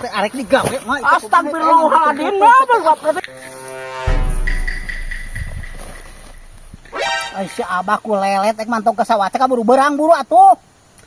Arek digawe mah. Astagfirullahaladzim, nah. Ay, si abah ku lelet ek mantau ke sawah teh kaburu berang buru atuh.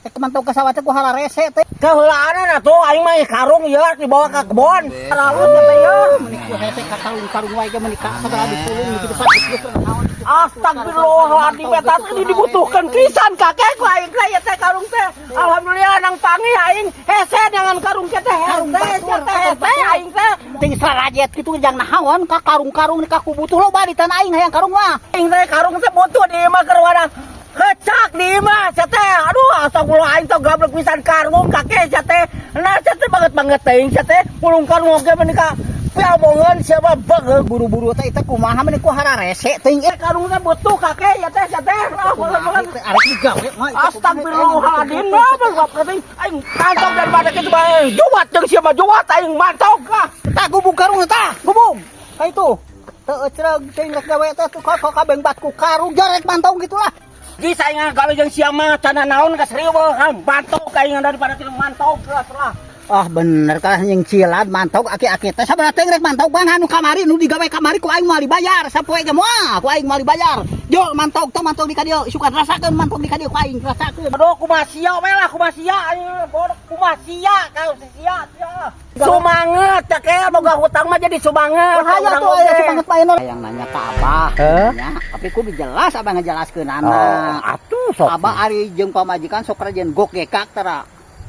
Ek mantau ke sawah teh ku hararese teh. Keheulaanan atuh aing mah karung ieu dibawa ka kebon. Ralus teh ieu. Meuni ku hese ka karung-karung wae ge meuni ka sabaraha dipulung kitu pak geus naon. Astagfirullahaladzim, eta teh dibutuhkeun pisan kakek ku aing teh ieu teh karung teh. Alhamdulillah nang panggih aing hese dengan karung teh hese teh hese aing teh. Ting sarajet kitu jang naon ka karung-karung ka ku butuh loba di tanah aing hayang karung mah. Aing teh karung teh butuh di imah keur wadah kecak di imah sia teh. Aduh, astagfirullah, aing teh gablek pisan karung kakek sia teh. Nah, sia teh banget-banget teuing sia teh mulung karung oge meuni ka piamongan sia mah banget. Buru-buru teh itu kumaha meuni ku hararese teuing. Karung teh butuh kakek ya teh sia teh. Ah, banget-banget. Arek digawe mah. Astagfirullahaladzim, nah, banget aing mantau daripada kitu bae. Juwat jeung sia mah juwat aing mantau kah. Tah gubung karung tah, gubung. Ka itu. Teu ecreg teuing rek gawe teh tuh kok kabeng bat ku karung jarek mantau gitulah. Di saingan gawe jeung sia mah cana naon ka serieu mantau ka aing daripada kitu mantau geus lah. Ah bener kah yang cilad mantau aki-aki teh sabaraha teh rek mantau bang anu kamari nu digawe kamari ku aing moal dibayar sapoe ge moal ku aing moal dibayar. Jo mantau teh mantau di ka dieu isukan rasakeun mantau di ka dieu ku aing rasakeun. Aduh, kumaha sia we lah, kumaha sia aing bodoh kumaha sia kau sia sia. Sumanget cek boga hutang mah jadi sumanget. Hayo urang tuh aya oge. Sumanget mah ayeuna. Yang nanya ka abah Heh? nya, tapi kudu jelas abah ngajelaskeunana. Oh, atuh sok. Abah ari jeung pamajikan sok rajin gok gekak tara.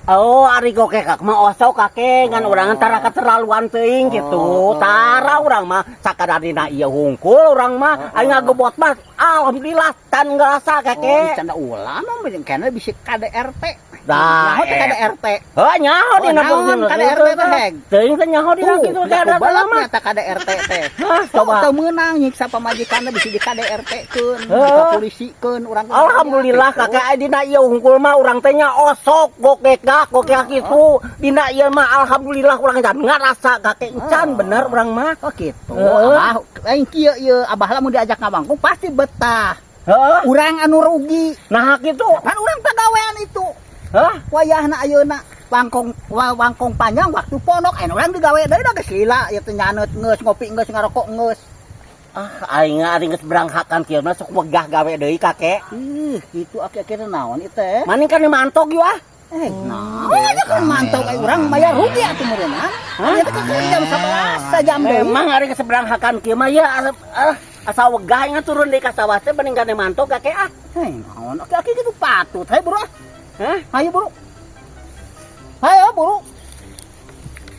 Oh, ari gokekak mah osok kakek ngan urang tara keterlaluan teuing gitu. Oh. Tara urang mah sakadar dina ieu hungkul urang mah aing ngagebot mah alhamdulillah tan ngerasa Oh, kakek. canda ulah mah kena bisa KDRT. Dah, Nyaho teh KDRT. Heuh, nyaho Oh, dina naon KDRT teh, Heg? Teuing teh nyaho dina Tuh, kitu udah KDRT kubalap mah. nyata KDRT teh. Hah, coba coba. teu meunang nyiksa pamajikanna bisa di KDRT keun, Heuh. dipolisi-keun urang. Alhamdulillah kakek aya dina ieu hungkul mah urang teh nya osok gokekak gokekak kitu. Dina ieu mah alhamdulillah urang can ngarasa kakek encan bener urang mah. Oh gitu. Heeh. Abah lain kieu ieu abah lamun diajak ngabangkung pasti betah. Heuh. Urang anu rugi. Nah kitu. Kan urang pagawean itu. Hah? Wayahna ayeuna wangkong wangkong panjang waktu pondok aya urang digawe deui da geus lila ieu teh nyaneut geus ngopi geus ngarokok geus. Ah, aing ari geus beranghakan kieu mah sok wegah gawe deui kakek. Ih, kitu aki-aki naon ieu teh? Maning kan mantok ieu ah. Eh, nah, aja kan mantau kayak urang mayar rugi atuh meureunna. Ieu teh keur jam 11 sajam deui. Memang ari geus beranghakan kieu mah ya ah, asa wegah aing turun deui ka sawah teh mending kan mantok kakek ah. Hei, naon aki-aki kitu patut. Hayo buru ah. Hah? Hayo buru. Hayo buru.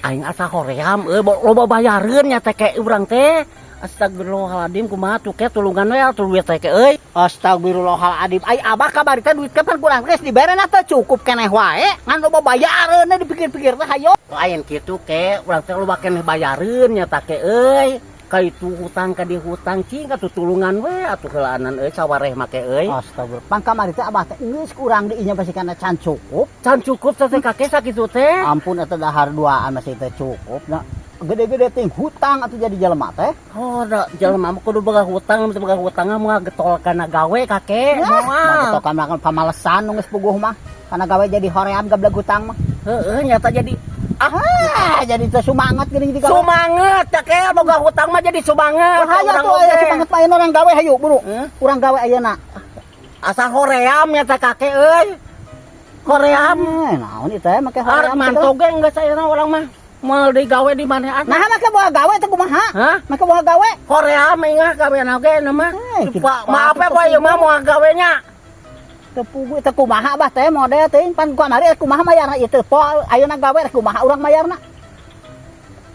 Aing asa hoream euy loba bayareun nya teh ke urang teh. Astagfirullahaladzim, kumaha tuh ke tulungan we atuh duit teh ke euy. Astagfirullahaladzim. Ai abah kabari teh duit kapan kurang geus diberena teh cukup keneh wae. Ngan loba bayareun dipikir-pikir teh hayo. Lain kitu ke urang teh loba keneh bayareun nya teh ke euy. Ka itu hutang ka di hutang cing atuh tulungan we atuh heulaanan euy sawareh make euy. Astagfirullah. Pang kamari teh abah teh geus kurang diinya pasti kana can cukup. Can cukup teh kakek sakitu teh. Ampun eta dahar duaan masih teh cukup. Nah, gede-gede ting hutang atuh jadi jelema teh. Oh, da jelema mah kudu boga hutang, mun boga hutang mah getol kana gawe kakek. Mah Moal. getol kana pamalesan nu geus puguh mah. Kana gawe jadi hoream gableg hutang mah. Heeh, nyata jadi Ah, jadi teh sumanget geuning digawe. Sumanget kakek boga hutang mah jadi sumanget. Hayo Urang tuh aya oge. Sumanget mah ayeuna urang gawe hayu buru. Heh? Urang gawe ayeuna. Asa hoream nya teh kakek euy. Hoream. Eh, naon ieu teh make Arek hoream mantog ge geus ayeuna urang mah. Moal digawe di mana Nah, make bawa gawe teh kumaha? Hah? Make bawa gawe? Hoream ingat gawe oge na mah. Eh, gitu. Pak, maaf ya Pak, ieu mah moal gawenya. Teu puguh teh kumaha bah teh model teh pan kamari kumaha mayarna ieu teh po ayeuna gawe rek kumaha urang mayarna.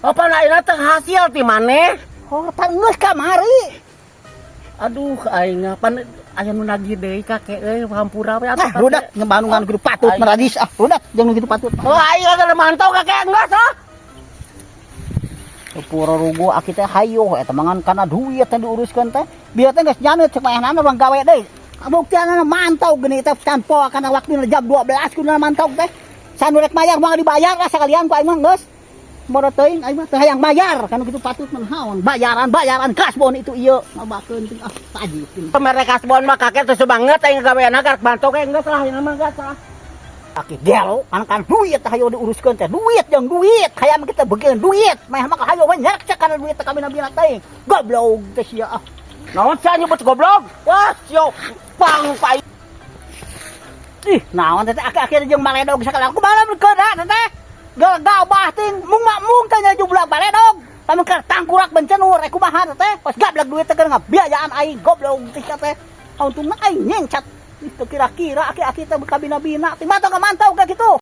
Apa ayeuna teh hasil ti maneh? Oh, pan geus kamari. Aduh, aing pan aya nu nagih deui kakek euy, hampura we atuh. Ah, rudak ngebandungan kitu patut merajis ah, rudak jeung nu kitu patut. Oh, aing kada mantau kakek geus ah. Pura rugu aki teh hayo eta mangan kana duit teh diuruskeun teh. Biar teh geus nyaneut cek maehna urang gawe deui. Buktianna mantau geuning teh tanpa kana waktu jam 12 kudu mantau teh. Sanu rek mayar moal dibayar lah sakalian ku aing mah geus. Bodo teuing aing mah teu hayang bayar kana kitu patut mah naon. Bayaran bayaran kasbon itu ieu ngabakeun teh ah tajib. Mere kasbon mah kakek teh semangat aing gaweana karek mantau ge geus lah ieu mah geus lah. Aki gelo kan kan duit teh hayo diuruskeun teh, duit jeung duit, hayang kita begeun duit meh mah hayo we nyerek cek kana duit teh kabina-bina teh. Goblok teh sia ah. Naon sia nyebut goblok? Wah, sio pang pai. Ih, naon teh aki-aki jeung baledog sakala kumaha lamun keuna teh? Gabah ting mung mung teh nya jumlah baledog. Lamun keur tangkurak bencenur eh kumaha teh? Pas gablek duit teh keur ngabiayaan aing, goblok teh sia teh. Untungna aing nyencat. Ih, teu kira-kira aki-aki teh kabina-bina. Teh mantau ka mantau ka kitu.